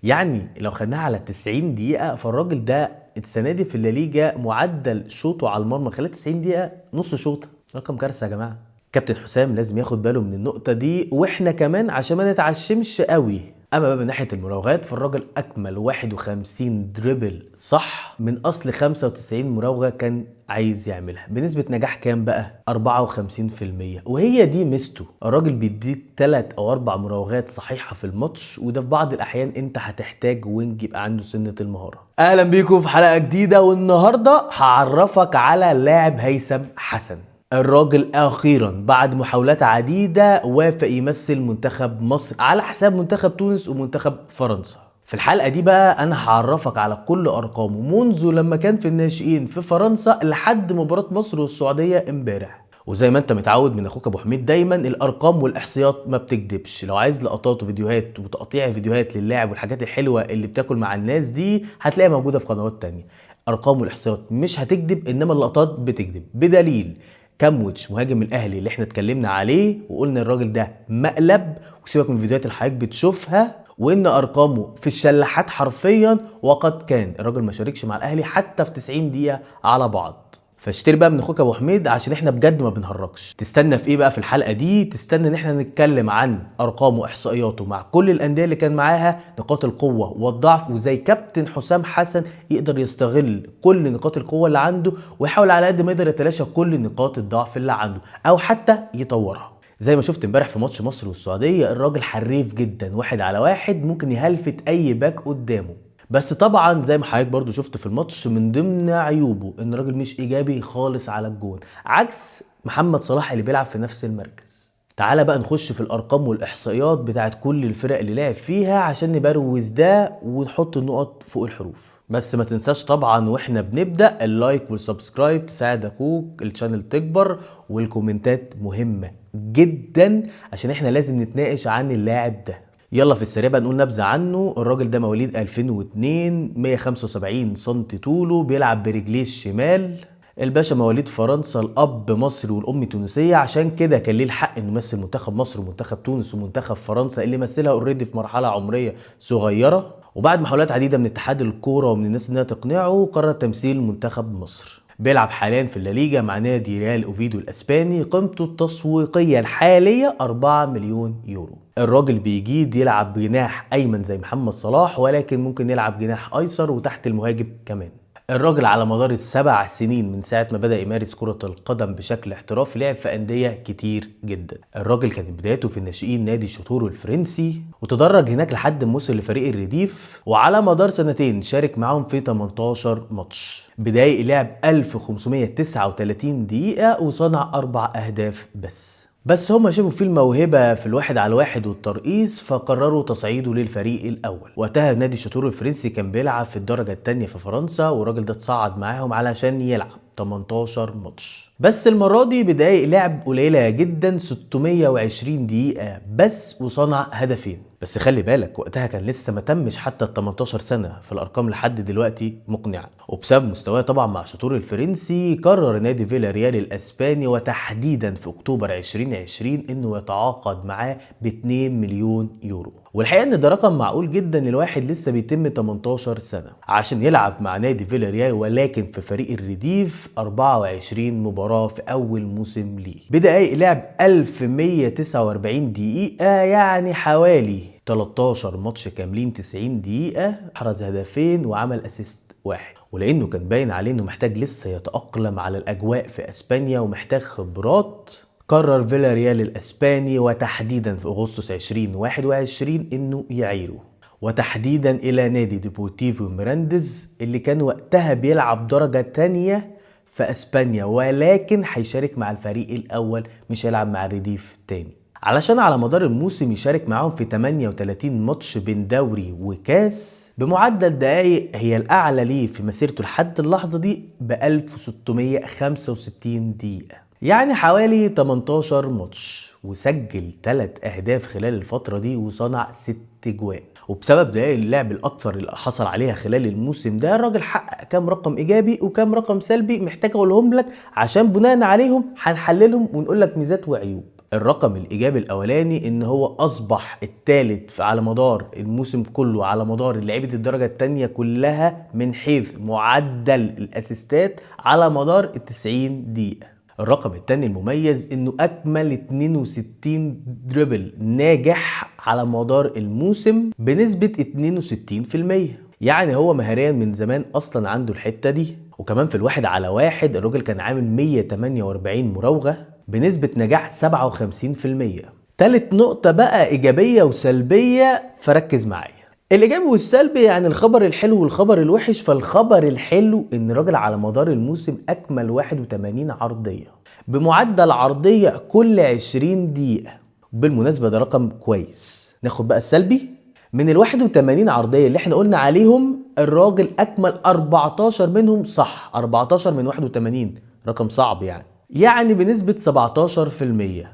يعني لو خدناها على 90 دقيقة، فالراجل ده السنة دي في الليجا معدل شوطه على المرمى خلال 90 دقيقة نص شوطه، رقم كارثة يا جماعة. كابتن حسام لازم ياخد باله من النقطة دي، واحنا كمان عشان ما نتعشمش قوي. اما بقى من ناحية المراوغات، فالراجل اكمل 51 dribble صح من اصل 95 مراوغه كان عايز يعملها، بنسبة نجاح كام بقى؟ 54%. وهي دي ميزته، الراجل بيديك 3 او 4 مراوغات صحيحه في الماتش، وده في بعض الاحيان انت هتحتاج wing يبقى عنده سنة المهارة. اهلا بيكم في حلقة جديدة، والنهارده هعرفك على لاعب هيثم حسن. الراجل اخيرا بعد محاولات عديدة وافق يمثل منتخب مصر على حساب منتخب تونس ومنتخب فرنسا. في الحلقة دي بقى انا هعرفك على كل ارقامه منذ لما كان في الناشئين في فرنسا لحد مباراة مصر والسعودية امبارح. وزي ما انت متعود من اخوك ابو حميد، دايما الارقام والاحصائيات ما بتكدبش. لو عايز لقطات وفيديوهات وتقطيع فيديوهات للاعب والحاجات الحلوة اللي بتاكل مع الناس دي هتلاقيها موجودة في قنوات تانية. ارقام والاحصائيات مش هتكدب، انما اللقطات بتكدب، بدليل كامويتش مهاجم الاهلي اللي احنا اتكلمنا عليه وقلنا الراجل ده مقلب، وسيبك من الفيديوهات اللي حضرتك بتشوفها، وان ارقامه في الشلاحات حرفيا، وقد كان الراجل ما شاركش مع الاهلي حتى في 90 دقيقة على بعض. فاشتري بقى من اخوك ابو حميد عشان احنا بجد ما بنهرجش. تستنى في ايه بقى في الحلقة دي؟ تستنى ان احنا نتكلم عن ارقامه واحصائياته مع كل الاندية اللي كان معاها، نقاط القوة والضعف، وازاي كابتن حسام حسن يقدر يستغل كل نقاط القوة اللي عنده ويحاول على قد ما يقدر يتلاشى كل نقاط الضعف اللي عنده او حتى يطورها. زي ما شفت امبارح في ماتش مصر والسعودية، الراجل حريف جدا، 1 على 1 ممكن يهلفت اي back قدامه. بس طبعا زي ما حضرتك برضو شفت في الماتش، من ضمن عيوبه ان الراجل مش ايجابي خالص على الجون، عكس محمد صلاح اللي بيلعب في نفس المركز. تعالى بقى نخش في الارقام والاحصائيات بتاعت كل الفرق اللي لعب فيها عشان نبروز ده ونحط النقط فوق الحروف. بس ما تنساش طبعا واحنا بنبدا ال like وال subscribe تساعد اخوك ال channel تكبر، والكومنتات مهمة جدا عشان احنا لازم نتناقش عن اللاعب ده. يلا في السريع بقى نقول نبذه عنه. الراجل ده مواليد 2002، 175 سم طوله، بيلعب برجليه الشمال. الباشا مواليد فرنسا، الاب مصري والام تونسية، عشان كده كان ليه الحق انه يمثل منتخب مصر ومنتخب تونس ومنتخب فرنسا اللي مثلها already في مرحلة عمرية صغيرة. وبعد محاولات عديدة من اتحاد الكورة ومن الناس انها تقنعه، قرر تمثيل منتخب مصر. بيلعب حاليا في الليجا مع نادي ريال اوفيدو الاسباني، قيمته التسويقية الحالية 4 مليون يورو. الراجل بيجيد يلعب جناح ايمن زي محمد صلاح، ولكن ممكن يلعب جناح ايسر وتحت المهاجم كمان. الراجل على مدار ال7 سنين من ساعة ما بدأ يمارس كرة القدم بشكل احترافي لعب في أندية كتير جدا. الراجل كانت بدايته في الناشئين نادي شوتورو الفرنسي، وتدرج هناك لحد ما وصل لفريق الرديف، وعلى مدار سنتين شارك معاهم في 18 ماتش، بدايق لعب 1539 دقيقة وصنع 4 أهداف بس. هما شافوا فيه الموهبة في 1 على 1 والترقيص، فقرروا تصعيده للفريق الأول. وقتها نادي شاتورو الفرنسي كان بيلعب في الدرجة الثانية في فرنسا، والراجل ده اتصعد معاهم علشان يلعب 18 ماتش. بس المرة دي بدقايق لعب قليلة جدا، 620 دقيقة بس، وصنع هدفين. بس خلي بالك وقتها كان لسه ما تمش حتى ال 18 سنة، فالأرقام لحد دلوقتي مقنعة. وبسبب مستواه طبعا مع شاتورو الفرنسي، قرر نادي فيلاريال الأسباني وتحديدا في أكتوبر 2020 إنه يتعاقد معاه ب 2 مليون يورو. والحقيقة إن ده رقم معقول جدا لواحد لسه بيتم 18 سنة عشان يلعب مع نادي فيلاريال، ولكن في فريق الرديف 24 مباراة في أول موسم ليه، بدقايق لعب 1149 دقيقة، يعني حوالي 13 ماتش كاملين 90 دقيقة، حرز هدفين وعمل assist واحد. ولأنه كان باين عليه إنه محتاج لسه يتأقلم على الأجواء في أسبانيا ومحتاج خبرات، قرر فيلاريال الأسباني وتحديدا في أغسطس 2021 إنه يعيره، وتحديدا إلى نادي ديبورتيفو ميرانديز اللي كان وقتها بيلعب درجة تانية في أسبانيا، ولكن هيشارك مع الفريق الأول مش هيلعب مع الرديف تاني، علشان على مدار الموسم يشارك معاهم في 38 ماتش بين دوري وكاس، بمعدل دقايق هي الأعلى ليه في مسيرته لحد اللحظة دي ب 1665 دقيقة، يعني حوالي 18 ماتش، وسجل 3 أهداف خلال الفترة دي وصنع 6 جوان. وبسبب دقايق اللعب الأكثر اللي حصل عليها خلال الموسم ده، الراجل حقق كام رقم إيجابي وكام رقم سلبي محتاج أقولهم لك عشان بناء عليهم هنحللهم ونقول لك ميزات وعيوب. الرقم الايجابي الاولاني ان هو اصبح الثالث على مدار الموسم كله، على مدار لعيبة الدرجة الثانية كلها، من حيث معدل الاسيستات على مدار ال 90 دقيقة. الرقم الثاني المميز انه اكمل 62 dribble ناجح على مدار الموسم بنسبة 62%، يعني هو مهاريا من زمان اصلا عنده الحتة دي. وكمان في الواحد على واحد الراجل كان عامل 148 مراوغه بنسبة نجاح 57%. تالت نقطة بقى ايجابية وسلبيه، فركز معايا. الايجابي والسلبي يعني الخبر الحلو والخبر الوحش. فالخبر الحلو ان الراجل على مدار الموسم اكمل 81 عرضية بمعدل عرضية كل 20 دقيقة، بالمناسبة ده رقم كويس. ناخد بقى السلبي، من ال 81 عرضية اللي احنا قلنا عليهم الراجل اكمل 14 منهم صح، 14 من 81، رقم صعب يعني بنسبة 17%.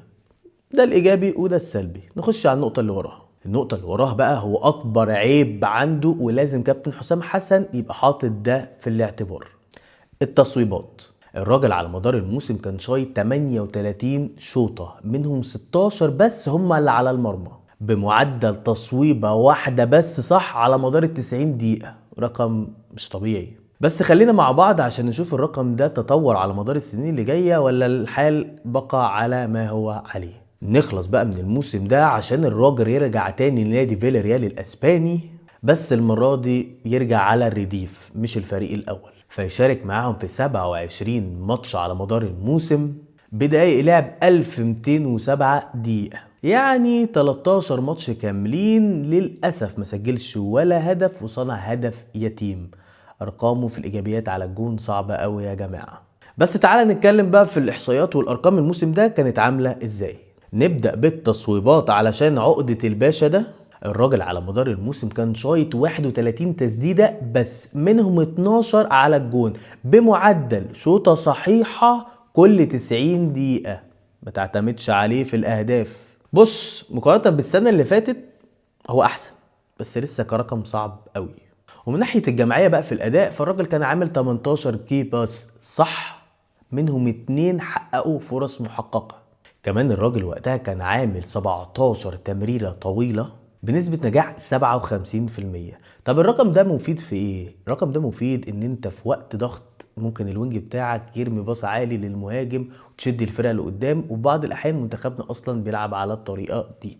ده الايجابي وده السلبي. نخش على النقطة اللي وراها. النقطة اللي وراها بقى هو أكبر عيب عنده، ولازم كابتن حسام حسن يبقى حاطط ده في الاعتبار، التصويبات. الراجل على مدار الموسم كان شايط 38 شوطة، منهم 16 بس هم اللي على المرمى، بمعدل تصويبة واحدة بس صح على مدار ال 90 دقيقة، رقم مش طبيعي. بس خلينا مع بعض عشان نشوف الرقم ده تطور على مدار السنين اللي جاية ولا الحال بقى على ما هو عليه. نخلص بقى من الموسم ده عشان الراجل يرجع تاني لنادي فيلاريال الاسباني، بس المرة دي يرجع على الرديف مش الفريق الاول، فيشارك معاهم في 27 ماتش على مدار الموسم بدقايق لعب 1207 دقيقة، يعني 13 ماتش كاملين. للأسف ما سجلش ولا هدف وصنع هدف يتيم. أرقامه في الإيجابيات على الجون صعبة قوي يا جماعة. بس تعالى نتكلم بقى في الإحصائيات والأرقام الموسم ده كانت عاملة إزاي. نبدأ بالتصويبات علشان عقدة الباشا ده. الراجل على مدار الموسم كان شايط 31 تسديدة بس، منهم 12 على الجون، بمعدل شوطة صحيحة كل 90 دقيقة. ما تعتمدش عليه في الأهداف. بص، مقارنة بالسنة اللي فاتت هو أحسن، بس لسه كرقم صعب قوي. ومن ناحية الجماعية بقى في الأداء، فالراجل كان عامل 18 key pass صح، منهم 2 حققوا فرص محققة. كمان الراجل وقتها كان عامل 17 تمريرة طويلة بنسبة نجاح 57%. طب الرقم ده مفيد في ايه؟ الرقم ده مفيد ان انت في وقت ضغط ممكن ال wing بتاعك يرمي باص عالي للمهاجم وتشد الفرقة لقدام، وفي بعض الاحيان منتخبنا اصلا بيلعب على الطريقة دي.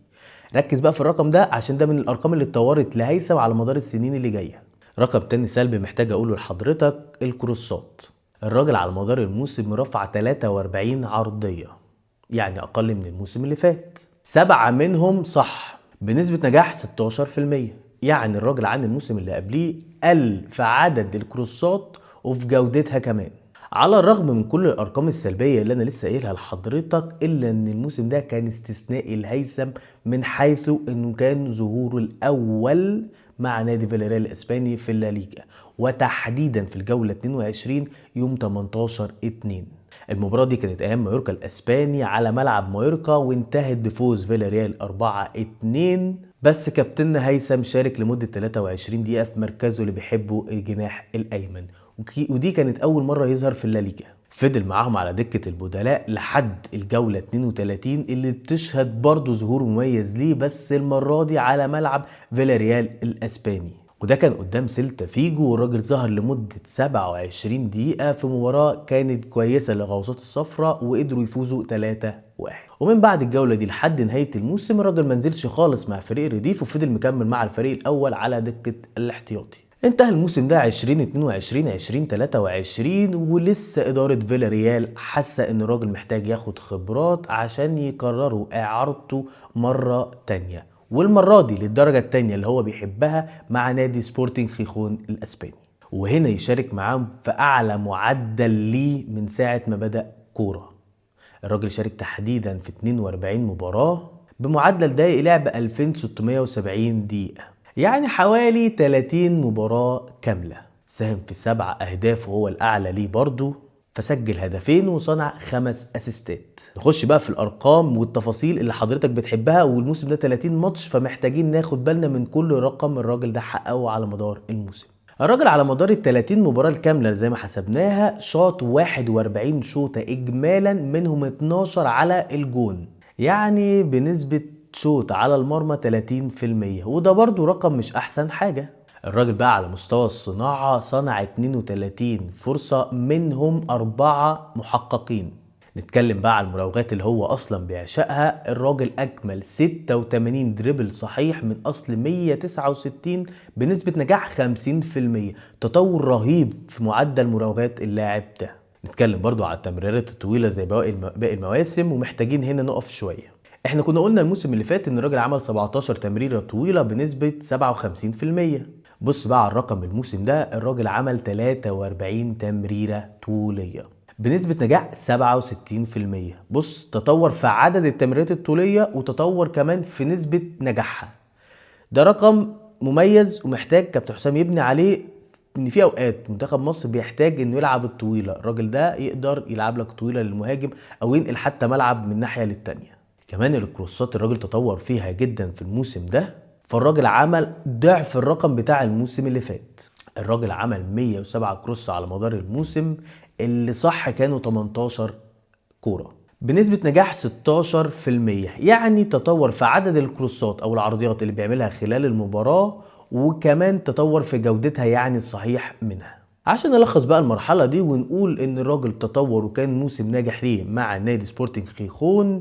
ركز بقى في الرقم ده عشان ده من الارقام اللي اتطورت لهيثم على مدار السنين اللي جاية. رقم تاني سلبي محتاج اقوله لحضرتك، الكروسات. الراجل على مدار الموسم رفع 43 عرضية، يعني اقل من الموسم اللي فات، 7 منهم صح بنسبة نجاح 16%. يعني الراجل عن الموسم اللي قبليه قل في عدد الكروسات وفي جودتها كمان. على الرغم من كل الارقام السلبية اللي انا لسه قايلها لحضرتك، الا ان الموسم ده كان استثنائي لهيثم من حيث انه كان ظهوره الاول مع نادي فيلاريال الاسباني في الليجا، وتحديدا في الجولة 22 يوم 18/2. المباراة دي كانت ايام مايوركا الاسباني على ملعب مايوركا، وانتهت بفوز فيلاريال 4-2. بس كابتننا هيثم شارك لمدة 23 دقيقة في مركزه اللي بيحبه، الجناح الايمن، ودي كانت اول مرة يظهر في الليجا. فضل معاهم على دكة البدلاء لحد الجولة 32 اللي بتشهد برضه ظهور مميز ليه، بس المرة دي على ملعب فيلاريال الاسباني، وده كان قدام سيلتا فيجو. والراجل ظهر لمدة 27 دقيقة في مباراة كانت كويسة لغواصات الصفراء، وقدروا يفوزوا 3-1. ومن بعد الجولة دي لحد نهاية الموسم الراجل ما نزلش خالص مع فريق الرديف، وفضل مكمل مع الفريق الأول على دكة الاحتياطي. انتهى الموسم ده 2022 2023، ولسه إدارة فيلاريال حاسة إن الراجل محتاج ياخد خبرات عشان يقرروا إعارته مرة تانية، والمرة دي للدرجة التانية اللي هو بيحبها مع نادي سبورتنج خيخون الأسباني. وهنا يشارك معاهم في أعلى معدل ليه من ساعة ما بدأ كورة. الراجل شارك تحديدا في 42 مباراة بمعدل دقايق لعب 2670 دقيقة، يعني حوالي 30 مباراة كاملة. ساهم في 7 أهداف وهو الأعلى ليه برضو، فسجل هدفين وصنع 5 أسيستات. نخش بقى في الأرقام والتفاصيل اللي حضرتك بتحبها، والموسم ده 30 ماتش، فمحتاجين ناخد بالنا من كل رقم الراجل ده حققه على مدار الموسم. الراجل على مدار ال 30 مباراة الكاملة زي ما حسبناها شاط 41 شوطة إجمالا، منهم 12 على الجون، يعني بنسبة شوط على المرمى 30%، وده برضو رقم مش احسن حاجة. الراجل بقى على مستوى الصناعة صنع 32 فرصة، منهم 4 محققين. نتكلم بقى على المراوغات اللي هو اصلا بيعشقها. الراجل اكمل 86 dribble صحيح من اصل 169 بنسبة نجاح 50%، تطور رهيب في معدل مراوغات اللاعب ده. نتكلم برضو على التمريرات الطويلة زي باقي المواسم، ومحتاجين هنا نقف شوية. احنا كنا قلنا الموسم اللي فات ان الراجل عمل 17 تمريرة طويلة بنسبة 57%. بص بقى على الرقم الموسم ده، الراجل عمل 43 تمريرة طولية بنسبة نجاح 67%. بص تطور في عدد التمريرات الطولية وتطور كمان في نسبة نجاحها. ده رقم مميز ومحتاج كابتن حسام يبني عليه، ان في اوقات منتخب مصر بيحتاج انه يلعب الطويلة، الراجل ده يقدر يلعب لك طويلة للمهاجم او ينقل حتى ملعب من ناحية للتانية. كمان الكروسات الراجل تطور فيها جدا في الموسم ده، فالراجل عمل ضعف الرقم بتاع الموسم اللي فات. الراجل عمل 107 كروس على مدار الموسم، اللي صح كانوا 18 كورة بنسبة نجاح 16%. يعني تطور في عدد الكروسات او العرضيات اللي بيعملها خلال المباراة، وكمان تطور في جودتها يعني الصحيح منها. عشان نلخص بقى المرحلة دي ونقول ان الراجل تطور وكان موسم ناجح ليه مع نادي سبورتنج خيخون،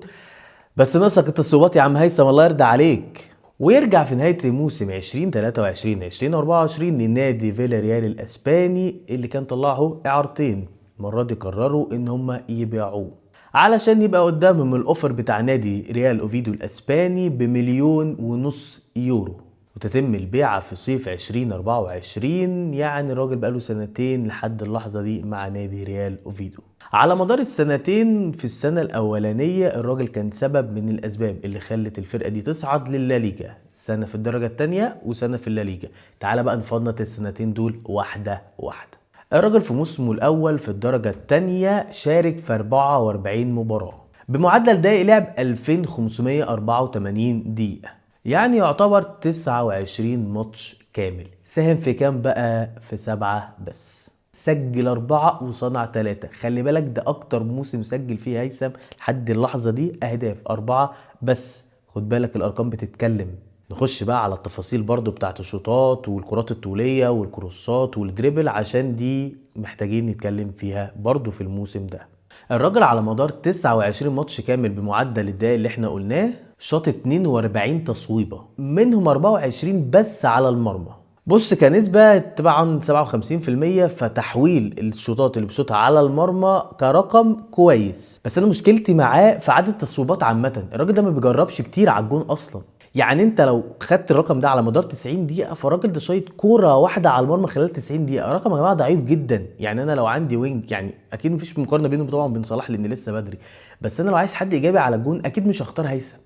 بس ناقصك التصويبات يا عم هيثم الله يرضى عليك. ويرجع في نهاية موسم 2023 2024 لنادي فيلاريال الاسباني اللي كان طلعه اعارتين، المرة دي قرروا ان هم يبيعوه علشان يبقى قدامهم ال offer بتاع نادي ريال اوفيدو الاسباني ب1.5 مليون يورو، وتتم البيعة في صيف 2024. يعني الراجل بقاله سنتين لحد اللحظة دي مع نادي ريال اوفيدو. على مدار السنتين، في السنة الأولانية الراجل كان سبب من الأسباب اللي خلت الفرقة دي تصعد للليجا، سنة في الدرجة التانية وسنة في الليجا. تعال بقى نفنط السنتين دول واحدة واحدة. الراجل في موسمه الأول في الدرجة التانية شارك في 44 مباراة بمعدل دقائق لعب 2584 دقيقة، يعني يعتبر 29 ماتش كامل. ساهم في كام بقى؟ في 7 بس، سجل 4 وصنع 3. خلي بالك ده أكتر موسم سجل فيه هيثم لحد اللحظة دي أهداف، 4 بس. خد بالك الأرقام بتتكلم. نخش بقى على التفاصيل برضو بتاعت الشوطات والكرات الطولية والكروسات وال dribble، عشان دي محتاجين نتكلم فيها برضو في الموسم ده. الراجل على مدار 29 ماتش كامل بمعدل الدقايق اللي احنا قلناه شاط 42 تصويبة، منهم 24 بس على المرمى. بص كنسبة طبعا 57%، فتحويل الشوطات اللي بشوطها على المرمى كرقم كويس. بس انا مشكلتي معاه في عدد التصويبات عامة، الراجل ده ما بيجربش كتير على الجون اصلا. يعني انت لو خدت الرقم ده على مدار 90 دقيقة، فالراجل ده شايط كورة واحدة على المرمى خلال 90 دقيقة، رقم يا جماعة ضعيف جدا. يعني انا لو عندي wing، يعني اكيد مفيش مقارنة بينه طبعا وبين صلاح لان لسه بدري، بس انا لو عايز حد ايجابي على الجون اكيد مش هختار هيثم،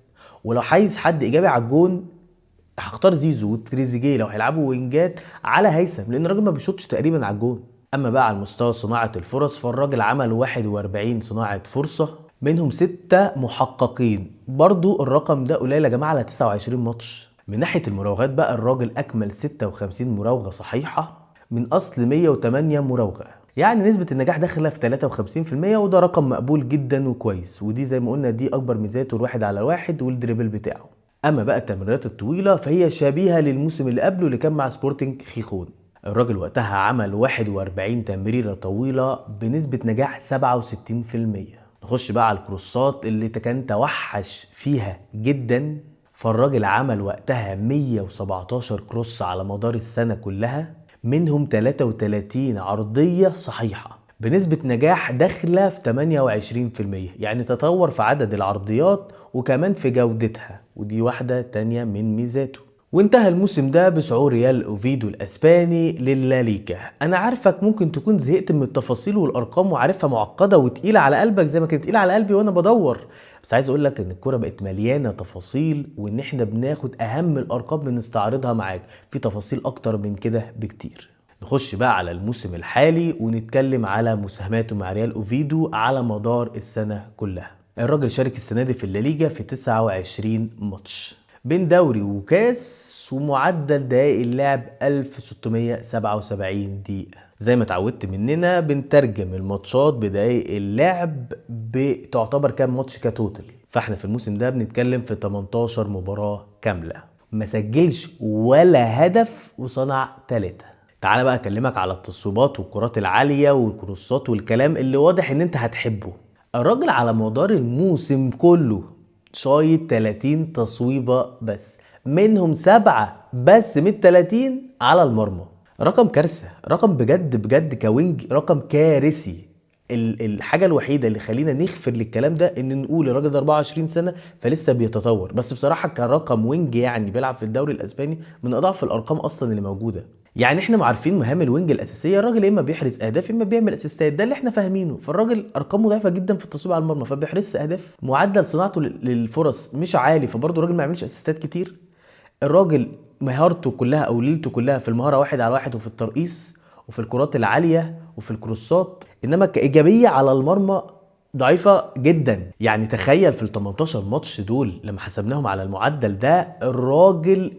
ولو عايز حد ايجابي على الجون هختار زيزو وتريزيجيه لو هيلعبوا وينجات على هيثم، لان الراجل ما بيشوطش تقريبا على الجون. اما بقى على مستوى صناعة الفرص، فالراجل عمل 41 صناعة فرصة، منهم 6 محققين، برضو الرقم ده قليل يا جماعة على 29 ماتش. من ناحية المراوغات بقى الراجل اكمل 56 مراوغه صحيحه من اصل 108 مراوغه، يعني نسبه النجاح داخله في 53%، وده رقم مقبول جدا وكويس. ودي زي ما قلنا دي اكبر ميزاته، الواحد على واحد وال dribble بتاعه. اما بقى التمريرات الطويلة فهي شبيهه للموسم اللي قبله اللي كان مع سبورتنج خيخون. الراجل وقتها عمل 41 تمريره طويلة بنسبة نجاح 67%. نخش بقى على الكروسات اللي كان توحش فيها جدا، فالراجل عمل وقتها 117 cross على مدار السنة كلها، منهم 33 عرضية صحيحة بنسبة نجاح داخلة في 28%، يعني تطور في عدد العرضيات وكمان في جودتها، ودي واحدة تانية من ميزاته. وانتهى الموسم ده بصعود ريال اوفيدو الاسباني للاليجا. انا عارفك ممكن تكون زهقت من التفاصيل والارقام وعارفها معقدة وتقيله على قلبك زي ما كانت تقيلة على قلبي وانا بدور، بس عايز اقول لك ان الكورة بقت مليانة تفاصيل، وان احنا بناخد اهم الارقام بنستعرضها معاك، في تفاصيل اكتر من كده بكتير. نخش بقى على الموسم الحالي ونتكلم على مساهماته مع ريال اوفيدو على مدار السنة كلها. الراجل شارك السنة دي في الليجا في 29 ماتش بين دوري وكاس، ومعدل دقائق اللعب 1677 دقيقة. زي ما اتعودت مننا بنترجم الماتشات بدقائق اللعب بتعتبر كام ماتش ك total. فاحنا في الموسم ده بنتكلم في 18 مباراة كاملة، ما سجلش ولا هدف وصنع 3. تعال بقى اكلمك على التصويبات والكرات العالية والكروسات والكلام اللي واضح ان انت هتحبه. الراجل على مدار الموسم كله شايط 30 تصويبة بس، منهم 7 بس من 30 على المرمى. رقم كارثة، رقم بجد بجد ك wing رقم كارثي. الحاجة الوحيدة اللي خلينا نغفر للكلام ده ان نقول الراجل ده 24 سنة فلسه بيتطور، بس بصراحة كرقم wing يعني بيلعب في الدوري الاسباني من اضعف الارقام اصلا اللي موجودة. يعني احنا عارفين مهام ال wing الاساسية، الراجل اما بيحرز اهداف اما بيعمل اسيستات، ده اللي احنا فاهمينه. فالراجل ارقامه ضعيفة جدا في التصويب على المرمى، فبيحرزش اهداف، معدل صناعته للفرص مش عالي، فبرضه الراجل ما يعملش اسيستات كتير. الراجل مهارته كلها او ليلته كلها في المهارة 1 على 1 وفي الترقيص وفي الكرات العالية وفي الكروسات، انما كايجابيه على المرمى ضعيفة جدا. يعني تخيل في ال 18 ماتش دول لما حسبناهم على المعدل ده، الراجل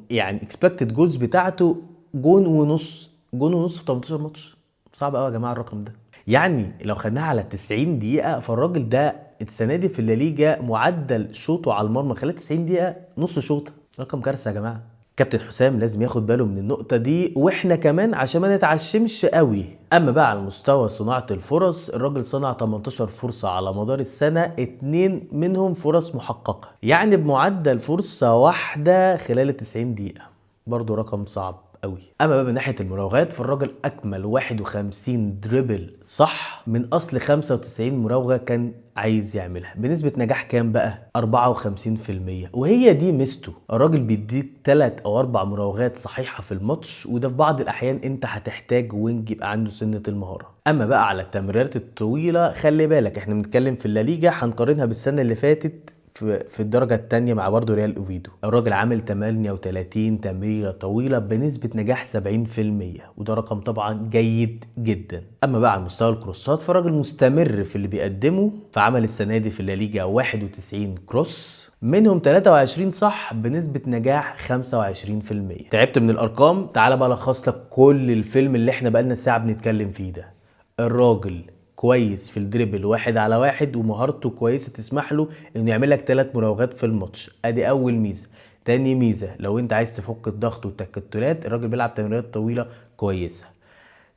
يعني expected goals بتاعته جون ونص، جون ونص في 18 ماتش. صعب قوي يا جماعة الرقم ده. يعني لو خدناها على 90 دقيقة، فالراجل ده السنة دي في الليجا معدل شوطه على المرمى خلال 90 دقيقة نص شوطه، رقم كارثة يا جماعة. كابتن حسام لازم ياخد باله من النقطة دي، واحنا كمان عشان ما نتعشمش قوي. اما بقى على مستوى صناعة الفرص، الراجل صنع 18 فرصة على مدار السنة، 2 منهم فرص محققة، يعني بمعدل فرصة واحدة خلال 90 دقيقة، برضو رقم صعب قوي. اما بقى من ناحية المراوغات، فالراجل اكمل 51 dribble صح من اصل 95 مراوغه كان عايز يعملها، بنسبة نجاح كام بقى؟ 54%. وهي دي ميزته، الراجل بيديك 3 او 4 مراوغات صحيحه في الماتش، وده في بعض الاحيان انت هتحتاج wing يبقى عنده سنة المهارة. اما بقى على التمريرات الطويلة، خلي بالك احنا بنتكلم في الليجا، هنقارنها بالسنة اللي فاتت في الدرجة الثانية مع برضه ريال اوفيدو. الراجل عامل 38 تمريرة طويلة بنسبة نجاح 70%، وده رقم طبعا جيد جدا. اما بقى على مستوى الكروسات، فالراجل مستمر في اللي بيقدمه، فعمل السنة دي في الليجا 91 cross، منهم 23 صح بنسبة نجاح 25%. تعبت من الارقام؟ تعال بقى الخص لك كل الفيلم اللي احنا بقالنا ساعة بنتكلم فيه ده. الراجل كويس في ال dribble 1 على 1، ومهارته كويسة تسمح له انه يعمل لك 3 مراوغات في الماتش، ادي اول ميزة. تاني ميزة، لو انت عايز تفك الضغط والتكتلات، الراجل بيلعب تمريرات طويلة كويسة.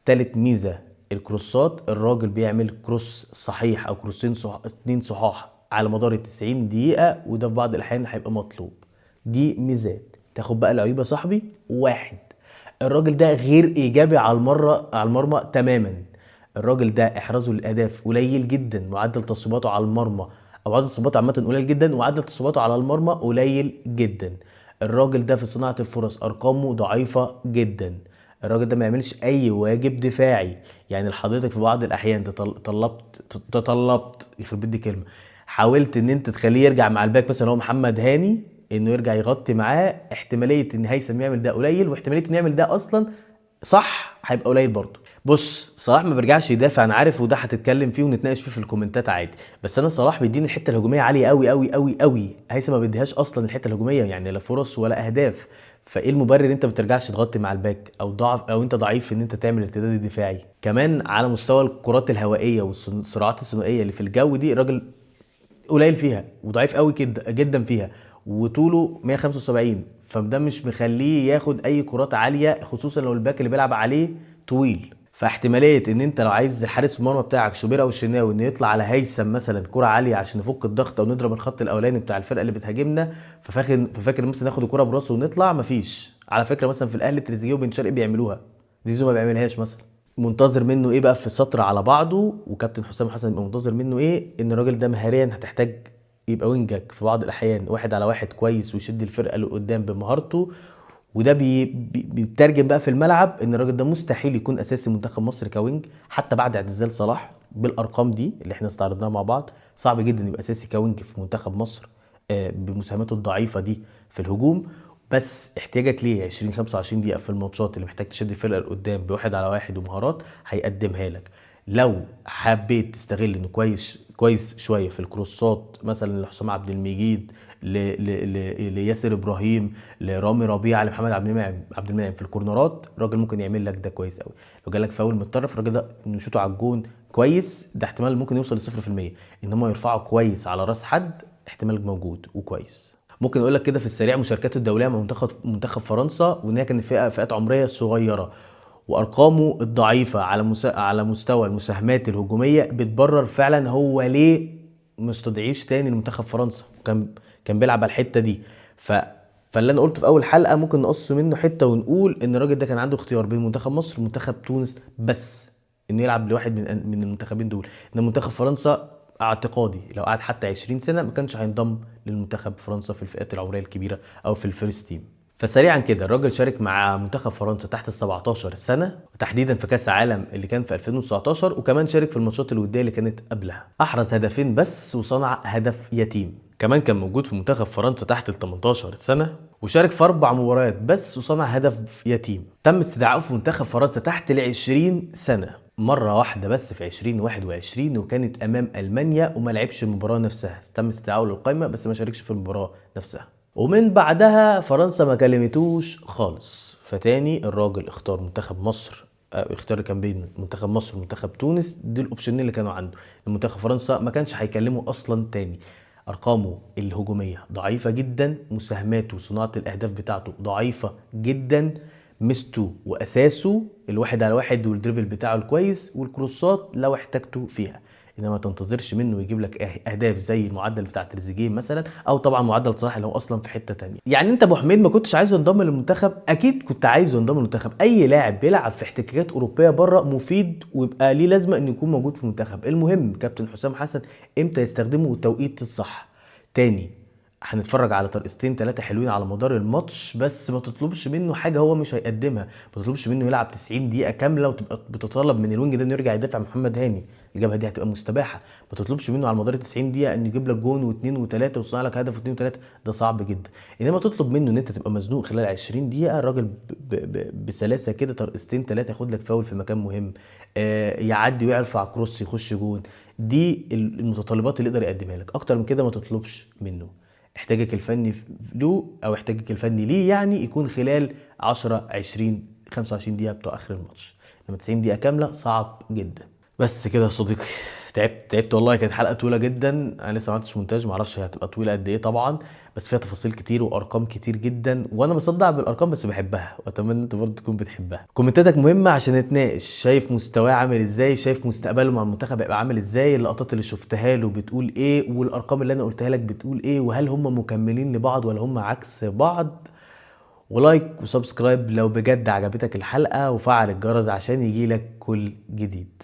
تالت ميزة، الكروسات، الراجل بيعمل cross صحيح او كروسين 2 صحاح على مدار 90 دقيقة، وده في بعض الاحيان هيبقى مطلوب. دي ميزات. تاخد بقى العيوب يا صاحبي. 1، الراجل ده غير ايجابي على المرمى تماما. الراجل ده احرازه للاهداف قليل جدا، معدل تصويباته على المرمى او معدل تصويباته عامة قليل جدا، ومعدل تصويباته على المرمى قليل جدا. الراجل ده في صناعة الفرص ارقامه ضعيفة جدا. الراجل ده ما يعملش اي واجب دفاعي، يعني لحضرتك في بعض الاحيان تطلبت يخرب بيت دي كلمة، حاولت ان انت تخليه يرجع مع ال back مثلا، هو محمد هاني، انه يرجع يغطي معاه، احتمالية ان هيثم يعمل ده قليل، واحتماليه انه يعمل ده اصلا صح هيبقى قليل برضه. بص، صلاح ما بيرجعش يدافع، انا عارف، وده هتتكلم فيه ونتناقش فيه في الكومنتات عادي، بس انا صلاح بيديني الحتة الهجومية عالية قوي قوي قوي قوي، هيثم ما بيديهاش اصلا الحتة الهجومية، يعني لا فرص ولا اهداف. فايه المبرر انت ما بترجعش تغطي مع ال back، او ضعف، او انت ضعيف ان انت تعمل ارتداد دفاعي؟ كمان على مستوى الكرات الهوائية والصراعات الثنائية اللي في الجو دي، الراجل قليل فيها وضعيف قوي جدا فيها، وطوله 175، فده مش مخليه ياخد اي كرات عالية، خصوصا لو ال back اللي بيلعب عليه طويل. فاحتماليه ان انت لو عايز الحارس المرمى بتاعك شوبير او الشناوي انه يطلع على هيثم مثلا كره عالية عشان نفك الضغط او نضرب الخط الاولاني بتاع الفرقة اللي بتهاجمنا، ففاكر مثلا ناخد الكره براسه ونطلع، مفيش. على فكرة مثلا في الاهلي تريزيجيه وبن شرقي بيعملوها، زيزو ما بيعملهاش مثلا. منتظر منه ايه بقى في سطر على بعضه، وكابتن حسام حسن يبقى منتظر منه ايه؟ ان الراجل ده مهاريا هتحتاج يبقى وينجك في بعض الاحيان 1 على 1 كويس، ويشد الفرقة اللي قدام بمهارته، وده بيترجم بقى في الملعب ان الراجل ده مستحيل يكون اساسي منتخب مصر ك wing حتى بعد اعتزال صلاح بالارقام دي اللي احنا استعرضناها مع بعض. صعب جدا يبقى اساسي ك wing في منتخب مصر بمساهمته الضعيفة دي في الهجوم. بس احتياجك ليه 20 25 دقيقة في الماتشات اللي محتاج تشد الفرقة لقدام ب1 على 1 ومهارات هيقدمها لك. لو حبيت تستغل انه كويس شوية في الكروسات مثلا لحسام عبد المجيد، لياسر ابراهيم، لرامي ربيعة، لمحمد عبد المنعم في الكورنرات، الراجل ممكن يعمل لك ده كويس قوي. لو جالك فاول متطرف، الراجل ده انه يشوطه على الجون كويس، ده احتمال ممكن يوصل ل 0%، ان هم يرفعوا كويس على راس حد احتمال موجود وكويس. ممكن اقول لك كده في السريع مشاركاته الدولية مع منتخب فرنسا، وان هي كانت فئات عمرية صغيرة، وارقامه الضعيفة على مستوى المساهمات الهجومية بتبرر فعلا هو ليه ما استدعيش تاني لمنتخب فرنسا، كان بيلعب على الحتة دي. فاللي انا قلته في اول حلقة ممكن نقص منه حتة ونقول ان الراجل ده كان عنده اختيار بين منتخب مصر ومنتخب تونس بس، انه يلعب لواحد من المنتخبين دول. ان منتخب فرنسا اعتقادي لو قعد حتى 20 سنة ما كانش هينضم للمنتخب فرنسا في الفئات العمرية الكبيرة او في ال first team. فسريعا كده الراجل شارك مع منتخب فرنسا تحت ال 17 سنة، وتحديدا في كاس عالم اللي كان في 2019، وكمان شارك في الماتشات الودية اللي كانت قبلها. احرز هدفين بس وصنع هدف يتيم. كمان كان موجود في منتخب فرنسا تحت ال 18 سنة وشارك في 4 مباريات بس وصنع هدف يتيم. تم استدعائه في منتخب فرنسا تحت ال 20 سنة مرة واحدة بس في 2021، وكانت أمام ألمانيا وما لعبش المباراة نفسها. تم استدعائه للقائمة بس ما شاركش في المباراة نفسها، ومن بعدها فرنسا ما كلمتوش خالص. فتاني الراجل اختار منتخب مصر، اختيار كان بين منتخب مصر ومنتخب تونس، دي الاوبشنين اللي كانوا عنده. المنتخب فرنسا ما كانش هيكلمه اصلا تاني. ارقامه الهجومية ضعيفة جدا، مساهماته وصناعة الاهداف بتاعته ضعيفة جدا، ميزته واساسه الواحد على واحد وال dribble بتاعه الكويس والكروسات لو احتاجته فيها، انما ما تنتظرش منه يجيب لك اهداف زي المعدل بتاع تريزيجيه مثلا، او طبعا معدل صلاح اللي هو اصلا في حتة تانية. يعني انت ابو حميد ما كنتش عايزه ينضم للمنتخب؟ اكيد كنت عايزه ينضم للمنتخب. اي لاعب بيلعب في احتكاكات اوروبية بره مفيد ويبقى ليه لازمه انه يكون موجود في المنتخب. المهم كابتن حسام حسن امتى يستخدمه والتوقيت الصح. تاني هنتفرج على ترقصتين 3 حلوين على مدار الماتش، بس ما تطلبش منه حاجة هو مش هيقدمها. ما تطلبش منه يلعب 90 دقيقة كاملة وتبقى بتطالب من ال wing ده انه يرجع يدافع محمد هاني، الجبهة دي هتبقى مستباحة. ما تطلبش منه على مدار 90 دقيقة انه يجيب لك جون واثنين وثلاثة ويصنع لك هدف واثنين وثلاثة، ده صعب جدا. انما تطلب منه ان انت تبقى مزنوق خلال 20 دقيقة، الراجل بسلاسة كده ترقصتين 3 ياخد لك فاول في مكان مهم، يعدي ويرفع cross يخش جون. دي المتطلبات اللي يقدر يقدمها لك، اكتر من كده ما تطلبش منه. احتياجك الفني له او احتياجك الفني ليه يعني يكون خلال 10 20 25 دقيقة بتوع اخر الماتش، انما 90 دقيقة كاملة صعب جدا. بس كده يا صديقي، تعبت والله، كانت حلقة طويلة جدا، انا لسه ما عملتش مونتاج، ما اعرفش هي هتبقى طويلة قد ايه طبعا، بس فيها تفاصيل كتير وارقام كتير جدا، وانا بصدع بالارقام بس بحبها، واتمنى انت برضه تكون بتحبها. كومنتاتك مهمة عشان نتناقش، شايف مستواه عامل ازاي، شايف مستقبله مع المنتخب هيبقى عامل ازاي، اللقطات اللي شفتها له بتقول ايه، والارقام اللي انا قلتها لك بتقول ايه، وهل هم مكملين لبعض ولا هم عكس بعض. و like و subscribe لو بجد عجبتك الحلقة، وفعل الجرس عشان يجيلك كل جديد.